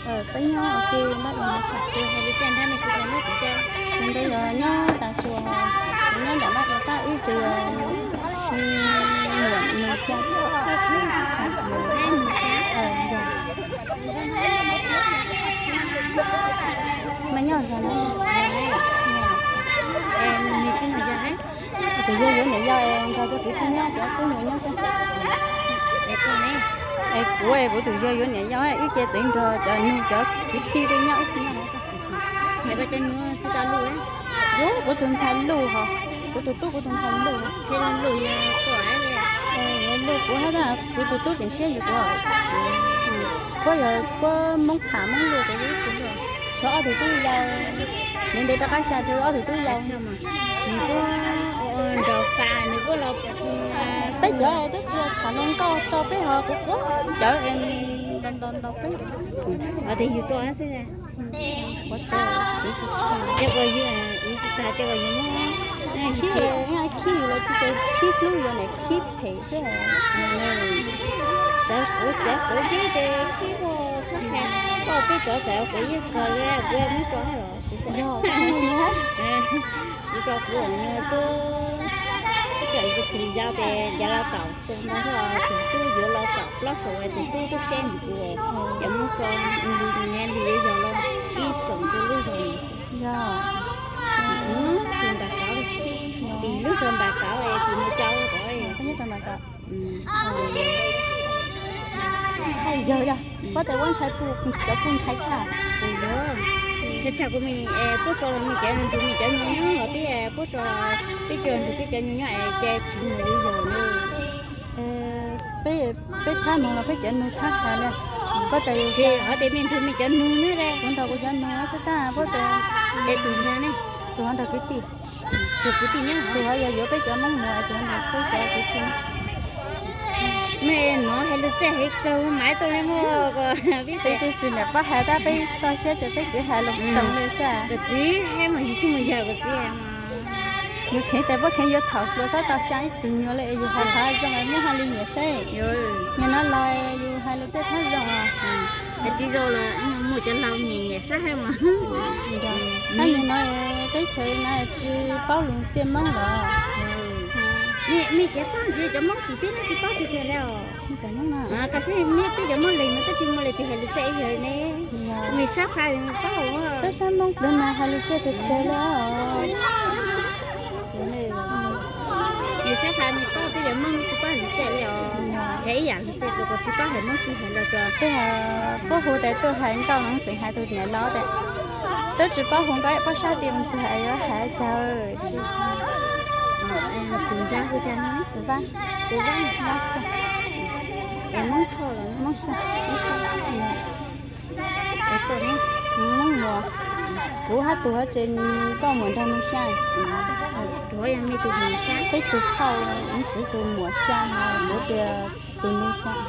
Peb nyob ua ke Npab Iab no. Tus nrog yog nyob tas su, kuv nyob nram Npab Iab tag ib tug yog muam nus xya. Mas nyob zoo no. Tus yawg yuav niam yau es nrog cov kwv tij nyob, cov tub nyuam nyob xwb. Es kuv, kuv tus yawg yuav niam yau ib ce tseem nrog cov nug cov kwv tij tej nyob ib tug nyob no xwb. Kuv tus ntxhais Luj ho, kuv tus tub kuv tus ntxhais Luj. Luj kuv hab, kuv tus tub tseem siab ntsis kuv. Puab yog puab Moob Pham Moob Luj, kuv tsis luj. Tshuav ob tug tub yau, ntev ntev rov qab xya tshuav ob tug tub yau. Nws kuj nraug fam, nws kuj los. Peb cov twb tsis tham hluas nkauj tso peb ho, kuv quav cawv ntau ntau ntau peb. Tes yus tso xwb. Kuv tsis tham, kuv tsis tham, ces kuv yus muab khib, khib yus los tsis tes khib hlub yuav niam khib phem xwb. Txawv quav, txawv quav zeb ces khib muaj txhob hais, koj peb cov txawv quav yeej kawg li, kuv muab tso los kuv txawv. Kuv tso kuv tub, tub txawm yog tus yau ces yav los kaum xyoo ntau xwb, tus tub yuav los kaum plaub xyoo, tus tub tub siab ntsis kuv, ces muab tso nws niam li yuav yog los ib xyoos rau lub zog no xwb. Tus npam kauv, tim lub zog npam kauv es tus mus cau rov. Ntshai yawg yog, puab tes puab ntshai, cov puj ntshai tshaj. Txawm yog, tshaj tshaj kuv me, puab tso los me cov nrug me cov nyuag nyob los peb, puab tso, peb tso nrug peb cov nyuag nyob es ces tsis muaj li yog na. Peb, peb thab noog los peb cov nug thab has na. Puab tes, ho tes me nrug me cov nug nyob, kuv nrog kuv cov nug xwb tab puab tes. Es tus ntag ne, tus ho nrog kwv tij, tus kwv tij nyob, tus ho yog yuav peb cov Moob Muas, tus ho nrog peb cov kwv tij. Mej nov hais lug txij heev kawg, maiv tuaj le muaj, peb twb tsis niam pab hais tab peb toj siab tso peb kwv hais lug toog le xwb. Kuv txiv hais mas yus tsis mus yawg kuv txiv hais mas. Yus kheev tes puab kheev yuav thaum hluas xab tau xyaa ib tug nyuag le es yus hais thab zoo muab hais li nyiam saib. Nim no los yus hais lug txij thab zoo os. Hais tsis zoo los muaj cov laus nyiam nyiam saib mas. Tab nim no teb chaws no tsis paub lug txij Moob los. Mej tsev paub ntsis cov Moob tus peb no tsis paub tiag tiag le os. Tam sim no peb cov Moob Leeg no twb tsis muaj leej twg hais lug txij ib zaug ne. Mej sab Fab paub, peb sab Moob Leeg no hais lug txij tiag tiag le os. Mej sab Fab mej paub, peb cov Moob no tsis paub hais lug txij le os. Hais ib yam lug txij rau kuv tsis paub hais Moob tsis hais los rau. Puab hu tes tuaj hais nkauj los tseem hais tus niam laus tes twb tsis paub hu nkauj, puab sab ti mus txug yuav hais cas. Tus nrab hu cas no? Tus Vab. Tus Vab. Moob Xyooj. Es Moob Thoj los Moob Xyooj. Moob Xyooj. Es koj ne? Moob Muas. Kuv hab tus hov tsev nkauj muam nrog nug xyaa. Tus hov yog mej tus muam xyaa. Peb tus phauj ntxiv tus muam xyaa, kuv tsev tus nug xyaa.